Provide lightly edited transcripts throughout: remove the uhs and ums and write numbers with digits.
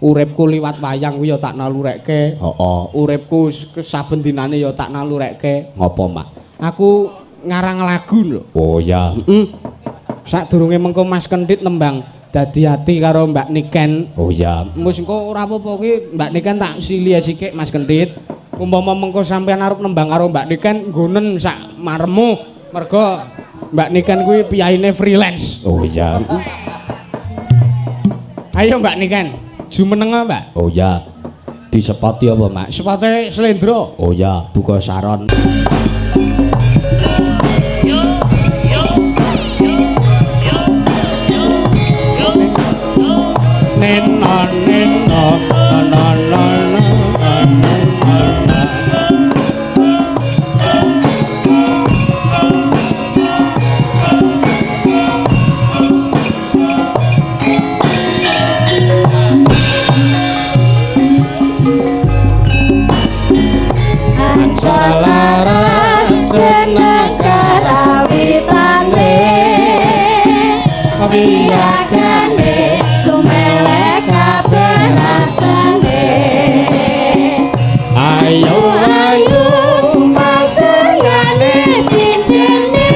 Uripku liwat wayang kuwi ya tak nalurekke. Heeh. Uripku saben dinane ya tak nalurekke. Ngopo, Mak? Aku ngarang lagu lho. Oh ya. Heeh. Sadurunge mengko Mas Kendhit nembang Dadi Ati karo Mbak Niken. Oh ya. Wis engko ora apa-apa kuwi Mbak Niken tak sili sikik Mas Kendhit. Umpama mengko sampean arep nembang karo Mbak Niken nggonen sak maremu mergo Mbak Niken kuwi piyaine freelance. Oh iya. Ayo Mbak Niken, jumeneng Mbak. Oh iya. Disepoti apa, Mak? Sepote slendro. Oh iya, buka saron. Neno neno no no no no no. Laras jeneng karawitane wiyagane sumeleh kabeh rasane. Ayo Ayu pasuryane sindene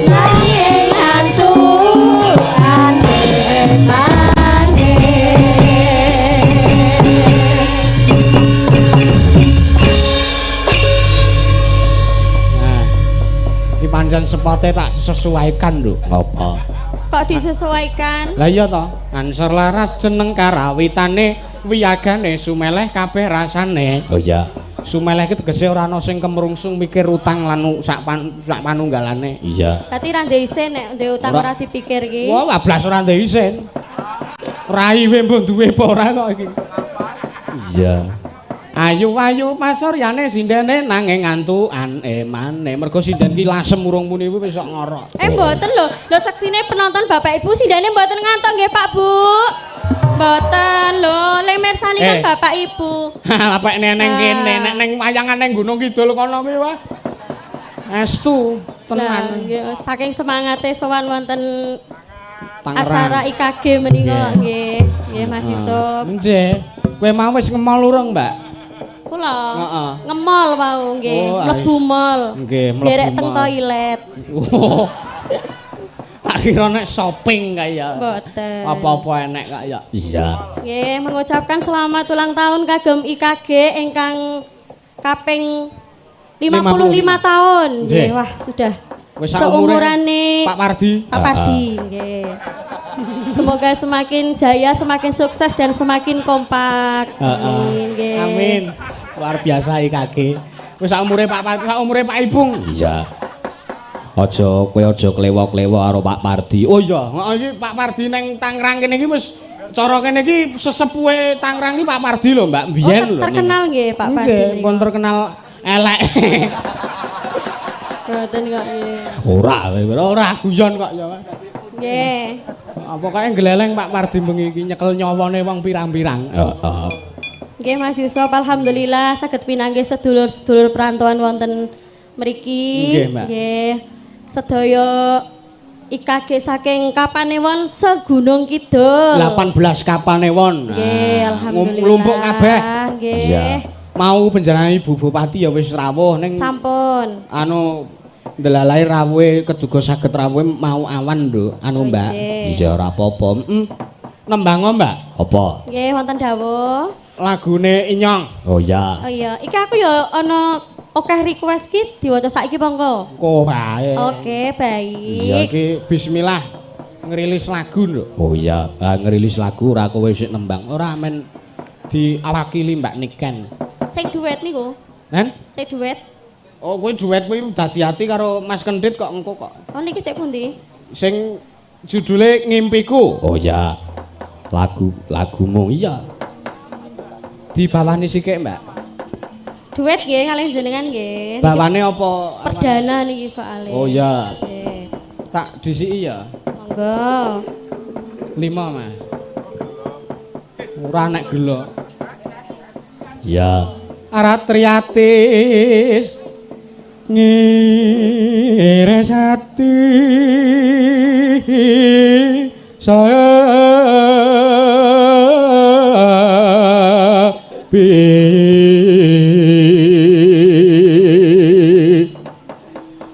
nanging ngantukane emane. Nah, iki pancen sepote tak sesuaikan lho. Ngopo? Kok disesuaikan? Lah iya to, Ansor Laras jeneng karawitane, wiyagane sumeleh kabeh rasane. Oh iya. Sumeleh iki tegese ora ana sing kemrungsung mikir utang lan sak sak panunggalane. Iya. Dadi ra ndek isin nek ndek utang Ora. ora dipikir ki. Wah, blas ora ndek isin. Rai we mbok duwe apa ora kok iki. Iya. Ayu ayu pasuryane sindene nanging ngantukan emane. Mergo sinden ki lasem urung muni kuwi wis sok ngorok. Mboten lho. Lho saksine penonton Bapak Ibu sindene mboten ngantuk nggih Pak Bu. Mboten lho, le mirsani kan Bapak Ibu. Lah pek neneng kene, Ah. nek neng wayangan neng Gunung Kidul kono kuwi wah. Estu Lah tenan. nggih saking semangate sowan wonten Tangerang. acara IKG menika nggih. Nggih Mas Yusuf. Nggih. Kowe mau wis ngemol urung, Mbak? Kula Heeh. ngemol wau nggih, Oh, mlebu mall. Nggih, mlebu Nderek teng mall. toilet. Oh. Tak kira nek shopping kaya. Mboten. Apa-apa enek kaya. Iya. Nggih, mengucapkan selamat ulang tahun kagem IKG ingkang kaping 55 tahun. Nggih, wah sudah Wis saumure seumurane Pak Pardi. Pak Pardi, nggih. Semoga semakin jaya, semakin sukses dan semakin kompak. Amin, nggih. Amin. Luar biasa IKG. Wis saumure Pak Pardi, saumure Pak Ipung. Iya. Aja kowe aja klewo-klewo karo Pak Pardi. Oh iya, heeh iki Pak Pardi neng Tangerang kene iki wis cara kene iki sesepuhe Tangerang iki Pak Pardi lho, Mbak, mbiyen Oh, lho. terkenal nggih Pak Pardi Nggih, menika. pun terkenal elek. Mboten kok nggih. Ora, Ora guyon kok ya. Nggih. Apa kae gleleng Pak Pardi bengi iki nyekel nyawane wong pirang-pirang. Heeh. Nggih Mas Yusuf, alhamdulillah saged pinanggih sedulur-sedulur perantauan wonten mriki. Nggih, Mbak. Nggih. Sedaya IKG saking Kapanewon se-Gunung Kidul. 18 Kapanewon. Nggih, alhamdulillah. Nglumpuk kabeh. Nggih. Iya. Mau panjenengan Ibu Bupati ya wis rawuh ning Sampun. anu ndelalai rawuhe keduga saged rawuhe mau awan, Nduk. Anu, Mbak. Nggih. Iya ora apa-apa. Nembang Mbak. Apa? Nggih, wonten dawuh. Lagune Inyong. Oh iya. Oh iya, iki aku ya ana akeh request ki diwaca saiki apa engko? Kok wae. Oke, Iya baik. iki bismillah ngerilis lagu, Nduk. Oh iya, Ah, ngerilis lagu ora kowe sik nembang. Ora men diwakili Mbak Niken. Sing duet niku, Nen? sing duet. Oh, kowe duet kuwi dadi ati karo Mas Kendhit kok engko kok. Oh niki sik pundi? Sing judule Ngimpiku. Oh iya. Lagu lagumu iya. Dibawani sikik, Mbak. Duet nggih kalih jenengan nggih. Bawane apa? Perdana niki soalnya. Oh iya. Nggih. Tak disiki ya. Monggo. 5, Mas. Ora nek gelo. Iya. Aratriatis ngiris ati saya. sepi.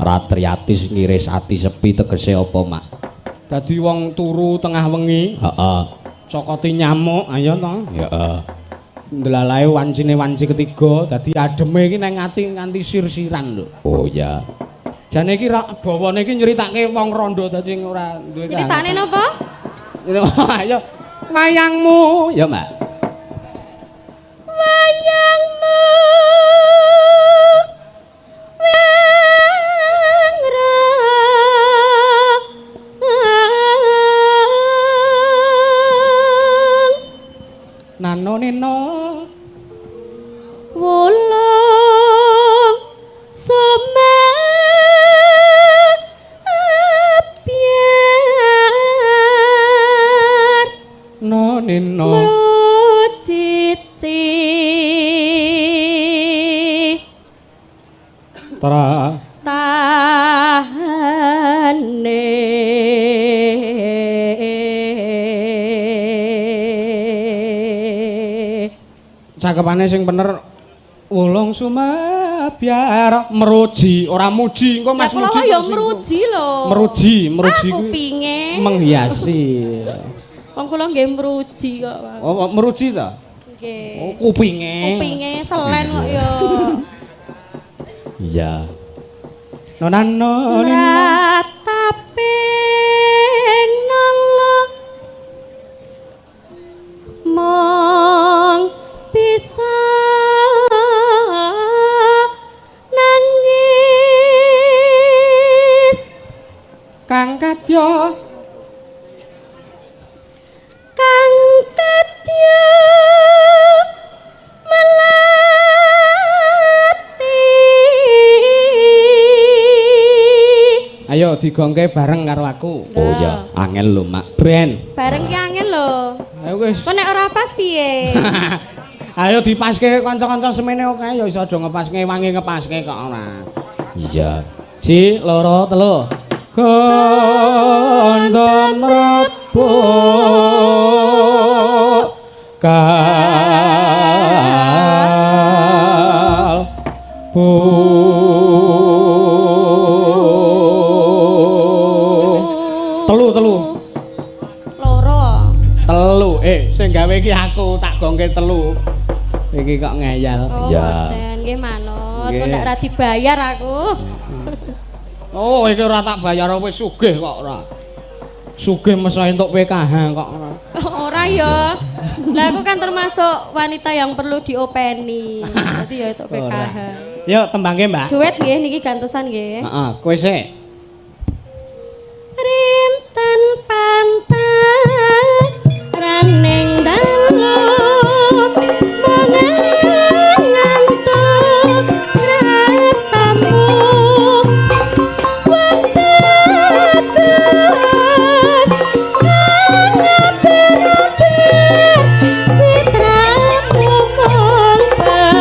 Ratriatis ngiris ati sepi tegese apa, Mak? Dadi wong turu tengah wengi, heeh. Cokoti nyamuk, ayo to. Heeh. Ndelalae wancine wanci ketiga, dadi ademe iki nang ati nganti sir-siran lho. Oh iya. Jane iki bawane iki nyeritake wong rondo dadi ora duwe. Nyeritane napa? Ayo wayangmu, ya, Mbak. Wayangmu nano neno wulung sumabyar no neno mrucici tra tahane. Cakepane sing bener wulung sumabyar meruji ora muji engko Mas muji ya meruji lho. Meruji, meruji kuwi kupinge menghiasi. Wong kula nggih meruji kok, Pak. Oh, meruji ta? Nggih. Oh, kupinge. Kupinge selen kok ya. Iya. Nonano ratape nala mong bisa nangis kang kadya kang kadya melati. Ayo digongke bareng karo aku. Oh iya, angel lho, Mak. Ben. Bareng ki angel lho. Ayo wis. Kok nek ora pas piye? Ayo dipaske kanca-kanca semene oke ya iso do ngepaske wangi ngepaske kok ora. Iya. Si loro telu. Kandha mrebuk kalbu. Telu telu. Loro. Telu. Sing gawe iki aku tak gongke telu. Iki kok ngeyel. Oh, iya. Nggih manut. Kok nek ora dibayar aku. Oh, iki ora tak bayar wis sugih kok ora. Sugih mesa entuk PKH kok ora. Ora ya. Lah aku kan termasuk wanita yang perlu diopeni. Dadi ya entuk PKH. Yo tembangke, Mbak. Duet nggih niki gantosan nggih. Heeh, kowe sik. Rinten pantai raning dalu ngantuk ratamu wong tetes ngaber-aber citramu mung pepeta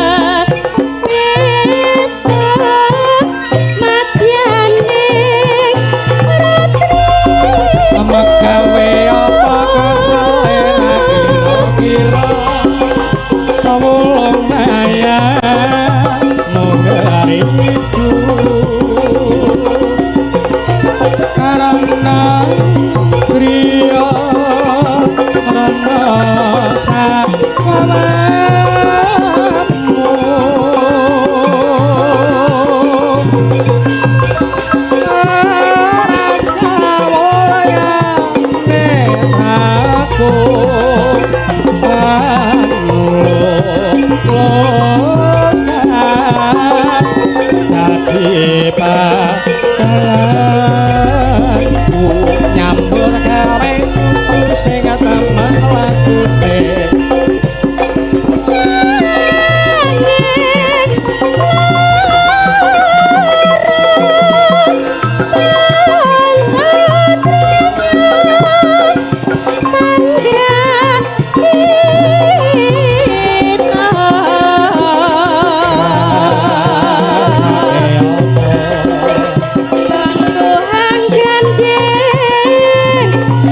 madyane ratri. Megawe apa kesele kira-kira wulung mayang mung karena griya rana sakawamu aras kawurayane aku dadi paku nyambut gawe sing temen lakune.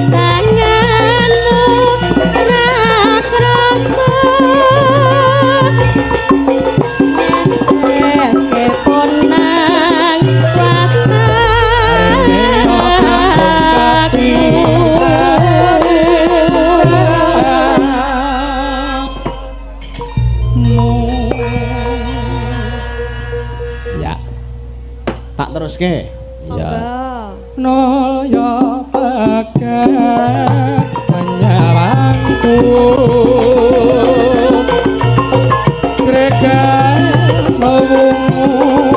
Tanganmu Teruske. Iya. Nol ya pegat menyawangku gregan mewungu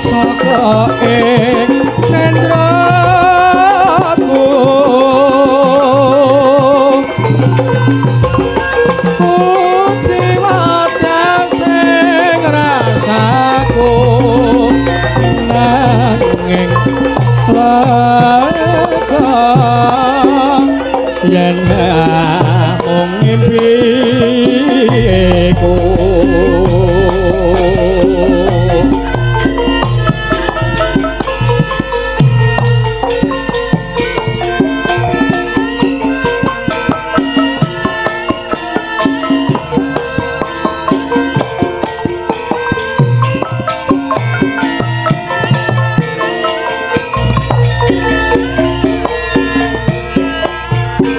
saka ing nendraku kuciwata sing rasaku nanging lega yen mung ngimpiku.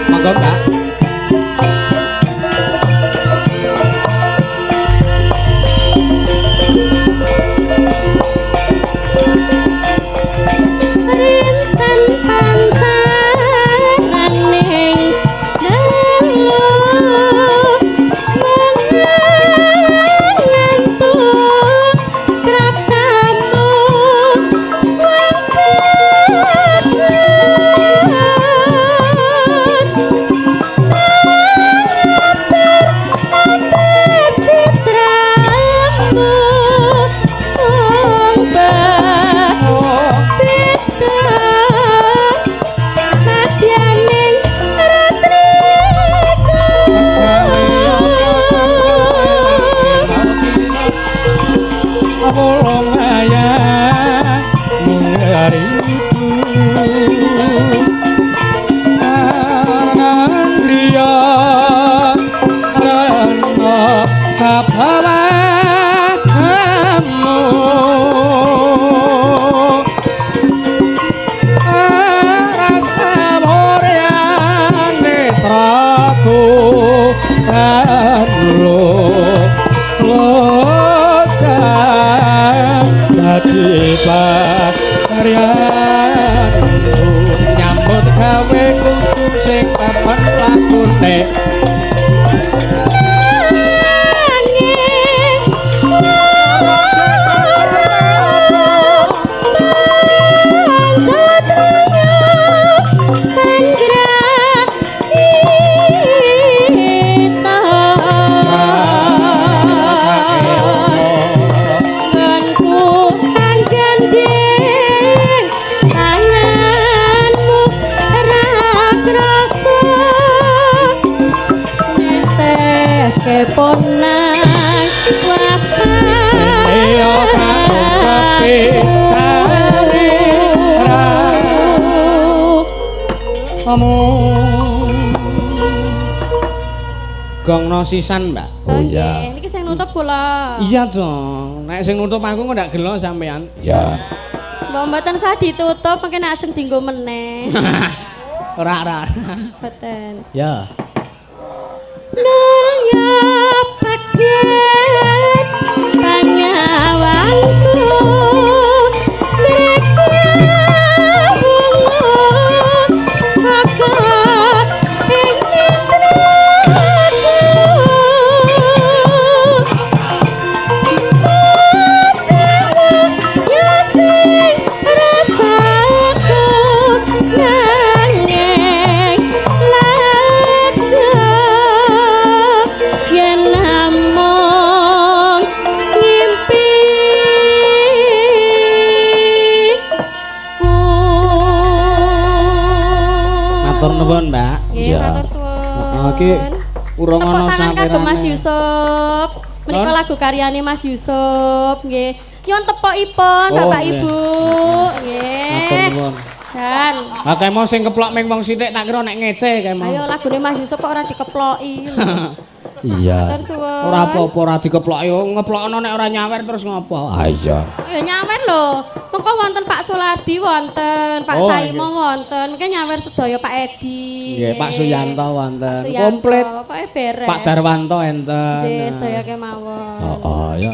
Monggo, Mbak. Rinten pantaran ning dalu mengantuk kerap tamu wong bagus aber citramu wong beda madyaning ratriku. Wolong ayah mung ribu Arangan griya rena sabawamu Aras kamuryan netraku lan loskan dadi pakaryanku nyambut gawe kudu sing temen lakune. Nanging pancatraya panggrahita nggonku anggandeng tanganmu ra krasa netes keponang Iya kae saliramu. Gongno sisan, Mbak. Oh iya. Niki sing nutup kula. Iya dong. Nek sing nutup aku kok ndak gelo sampean. Iya. Mbok mboten sah ditutup mungkin nek ajeng dienggo meneh. Ora ora. Mboten. Ya. Nulya paket panyawangku mereka wungu saka ing netraku Wajahmu ya sing rasaku nanging laga yen namung ngimpiku. Matur nuwun, Mbak. Nggih, Iya. matur suwun. Heeh, iki urung Tepuk ana tangan kagem Mas sawerane. Yusuf. Menika Non? lagu karyane Mas Yusuf, nggih. Nyuwun tepokipun Oh, Bapak nggih. Ibu. Matur Nggih. nuwun. Jan. Ha kae mau sing keplok ming wong sithik tak kira nek ngece kae mau. Ayo lagune Mas Yusuf kok ora dikeploki. Iya. Matur suwun. Ora apa-apa ora dikeploki, ngeplokno nek ora nyawer terus ngopo? Ah iya. Ya nyawer lho. Mengko wonten Pak Sulardi wonten, Pak Oh, Saimo wonten, mengke nyawer sedaya Pak Edi. Nggih, Pak Suyanto wonten. Pak Suyanto, Komplit. Pokoke beres. Pak Darwanto enten. Nggih, sedaya kemawon. Oh, oh ya.